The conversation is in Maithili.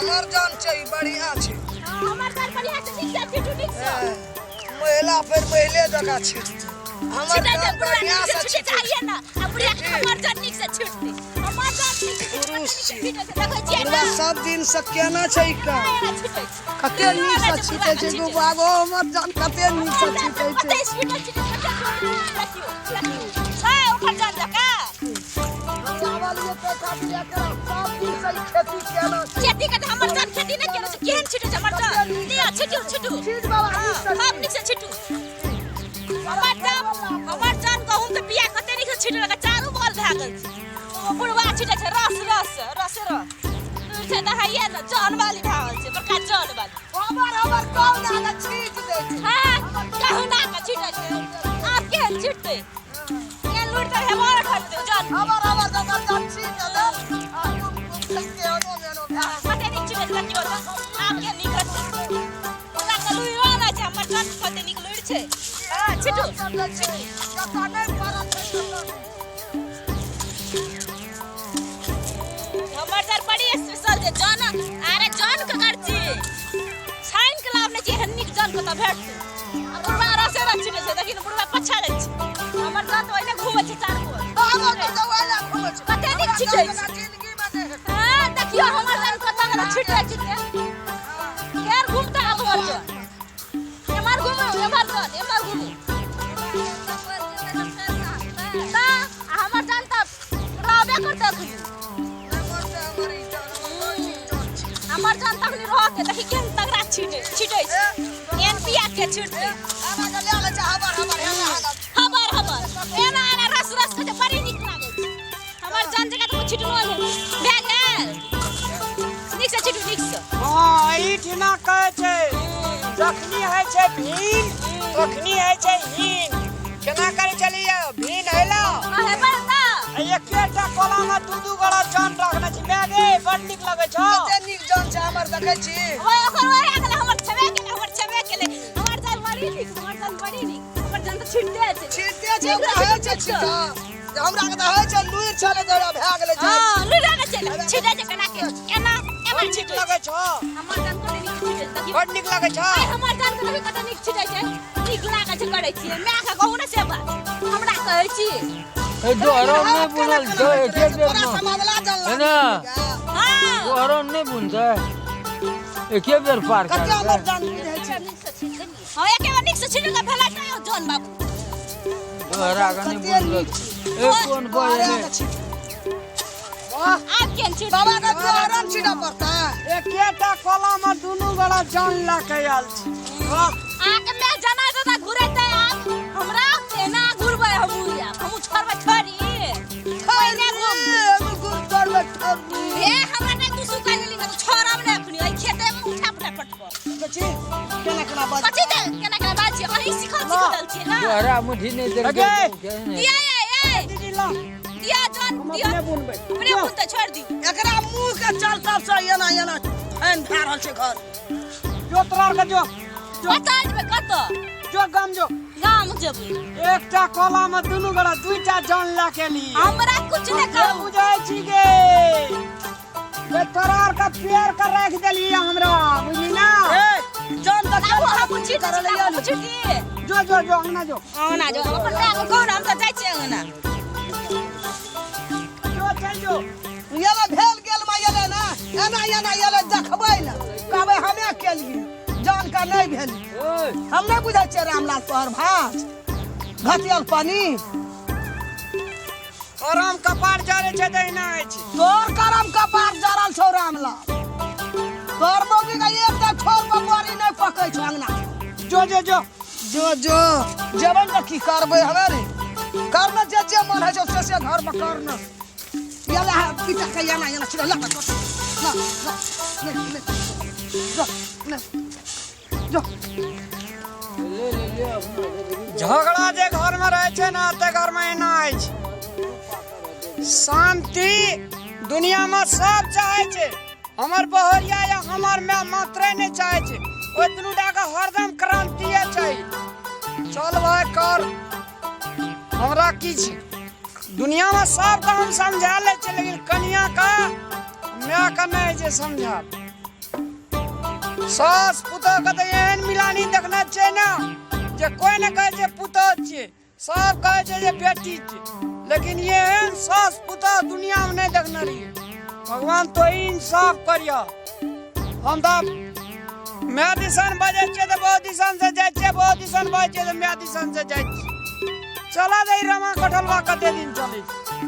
हमर जान छै ई बढ़िया छै। हाँ, हमर जान बढ़िया छै, नीक से छीटू, नीक से। ए, महिला फेर महिले जकाँ छीटतै। हमर छीटै छै, जान बुढ़वा बढ़िया नीक से से छीटै छीटै। चाहिए ना। आ बुढ़िया के हमर जान नीक से छीटतै। हमर जान नीक से छीटतै, पुरुष नीक से छी। छीटै छै, देखै छियै बुढ़वा ना? सब दिन से केना छै ई काम? एना छीटै छै। कते नीक से छीटै छै गुबागो, हमर जान कते नीक से छीटै छै। कते स्पीड में छीटै छै, कते देखियौ, देखियौ। छै ओकर जान जकाँ। लावलिए तो खातिर एकरा सब दिन से ई खेती केना छै। खेती के तऽ हमर जान खेती नहि केने छै, केहन छीटै छै हमर जान। लिअ, छीटू, छीटू। छीट बाबा, नीक से। हम नीक से छीटू। हमर जान, हमर जान गहूम के बिया कते नीक से छीटलक, चारू बगल भए गेल छै। ओ बुढ़वा छीटै छै रस रस रसे रस। दूर छै तऽ हैये ने जन वाली भए गेल छै, बड़का जन वाली। हमर हमर कहुना के छीट दै छै। हाँ, कहुना के छीटै छै। आब केहन छीटतै? केहन लुटतै हेबो ने करतै जन। हमर हमर जकर जान छीट देतै आ केहनो मेहनो भए कते नीक छीटै छै देखियौ तऽ। आब केहन नीक हेतै। ओकरा तऽ लुइरो नहि छै, हमर जान कते नीक लुरि छै। हाँ, छीटू, छीटू। जतऽ नहि पड़ल छै ततऽ नहि। हमर सर बड़ी स्पेशल छै जन। अरे जन के कर छी, छानि के लाभ नहि छै, एहन नीक जन कतऽ भेटतै? आ बुढ़वा रसे रस छिटै छै, देखी ने, बुढ़वा पछा जाइ छै। हमर जन तऽ ओहिने घूमै छै चारू ओर। हमर तऽ ओहिना घूमै छै। कते नीक छिटै छै। जिंदगी मे नहि हेतै। हाँ, देखियौ हमर जन कतऽ गेलै छिटै छिटै। फेर घूमतै आब हमर जन। एम्हर घूमू, एम्हर जन, एम्हर घूमू। तऽ आ हमर जन तऽ रहबे करतै अखनी। हमर जान तखनी रहते, देखी केहन तगड़ा छीटे छीटै छै, एहन पिया के छीटतै। हबर हबर एना एना रस रस के बड़ी नीक लागै छै। हमर जान जकाँ तऽ छिटनो नहि भए गेल। नीक से छिटू, नीक से। हँ, एहिठिना कहै छै, जखनी होइ छै भीन तखनी होइ छै हीन। केना करै छलियै भीन हैला? हाँ, हेबै ना। एकेटा कोलामे दू दू गोड़ा जान रखने छी। माय गे, बड़ नीक लगै छौ। कते नीक जान छै हमर, देखै छी? ओए ओकर ओए गेलै, हमर छेबे केलै, हमर छेबे केलै। हमर जान बड़ी नीक, हमर जान बड़ी नीक। हमर जान तऽ छिटते छै। छीटते छै, ओकरा होइ छै छीटा। हमरा के तऽ होइ छै लुरि छलै तऽ भए गेलै जाइ। हाँ, लुरि नहि छै, छिटै छै केना के एना एना छिटै। लगै छौ। हमर जान कते नीक छिटै छै, देखियौ। बड़ नीक लगै छौ। आइ हमर जान के देखियौ कते नीक छिटै छै। नीक लागै छै करै छियै। माय के कहू ने से बात, हमरा कहै छी। ए दोहरो नहि बुनल छै एके बेर तोरा मे। समादला जानला। है ना? हाँ। दोहरो नहि बुनतै, एके बेर पार कते हमर करतै। जान बुझै छै। हाँ, एके बेर नीक से छिटै के भेलै तऽ यौ जन बाबू। दोहरा के नहि बुनलक। ए कोन तोहरे बजले के छीट। वाह। आब केहन छिटतै? बाबा के दोहरम छीटऽ पड़तै। एकेटा कोलामे दुनू गोड़ा जान लऽ के आयल छी। वाह। अहाँके माय जना जना घुरेतै, आब हमरा एना घुरबै हमहूँ। आब हमहूँ छोड़बै छोड़ी ओहिने घुम। हे, हमरा नहि दुसू कहि देली ने तऽ छोड़ब नहि अखनी। एहि खेते मे उठा पुठा पटकब। केना केना बाज कथी दे केना केना बाज छियै? अहीं सिखल सिखल छियै ना। दोहरा मुट्ठी नहि देलकै। अगे। दिया ए ए दीदी ला। दिया जन हम दिया। अपने बुनबै। अपने बुनतै, छोड़ि दियौ। एकरा मुँह के चलता से एना एना फैन भए रहल छै घर। जो तोरा आरके जो। कतऽ जेबै? कतऽ जो गाम जो। गाम जेबै? एकटा कोलामे दुनू गोड़ा दुईटा जान लऽ के लिए। हमरा कुछ नहि के कहू। बुझै छी गे? गे तोरा आरके पेड़ के राखि देलियै हमरा, बुझली ना? ए जान तऽ लाबू, चलता हम पूंजी छिट करऽ छी, लए। लाबू, छिटी। जो जो जो, अंगना जो। अंगना जो। अपन माय के कहू ने, हम तऽ जाइ छियै अंगना। जो, चल जो। एले भेल गेल मे एले ने एना एना एले, देखबै ने, कहबै हमे केलिए, जान के नहि भेली। हम नहि बुझै छियै रामलाल तोहर भास घटियल पानी। करम कपार जरै छै तऽ एना होइ छै। तोर करम कपार जरल छौ रामलाल। तोर मौगी के एकटा छोर पर बोरी नहि पकै छौ अंगना। जो जो जो। जो जो जेबै ने तऽ की करबै हमे रे? करना जे जे मन होइ छौ से से घरमे करना। एला पिता के एना एना छिड़ा ला कर ला ला ले ले जो ले जो। ले ले ले अपना। झगड़ा जे घरमे रहै छै ने, ते घरमे एना होइ छै। शांति दुनियामे सब चाहै छै, हमर बहरिया या हमर माय मात्रे नहि चाहै छै। ओहि दुनू टाके हरदम क्रांतिए चाही। चल भाय, कर, हमरा की छै? दुनियामे सबके हम समझा लै छियै, लेकिन कनियाके मायके नहि होइ छै समझायल। सास पुतोह के तऽ एहन मिलानी देखने छियै ने जे कोइ ने कहै छै पुतोह छियै, सब कहै छै जे बेटी छियै, लेकिन एहन सास पुतोह दुनियामे नहि देखने रहियै। भगवान तो इंसाफ करियह। हम तऽ माय दिसन बजै छियै तऽ बहुत दिसन से जाइ छियै, बहुत दिसन बजै छियै तऽ माय दिसन से जाइ छियै। चला दे रमा कटलवा कते दिन चलै छै।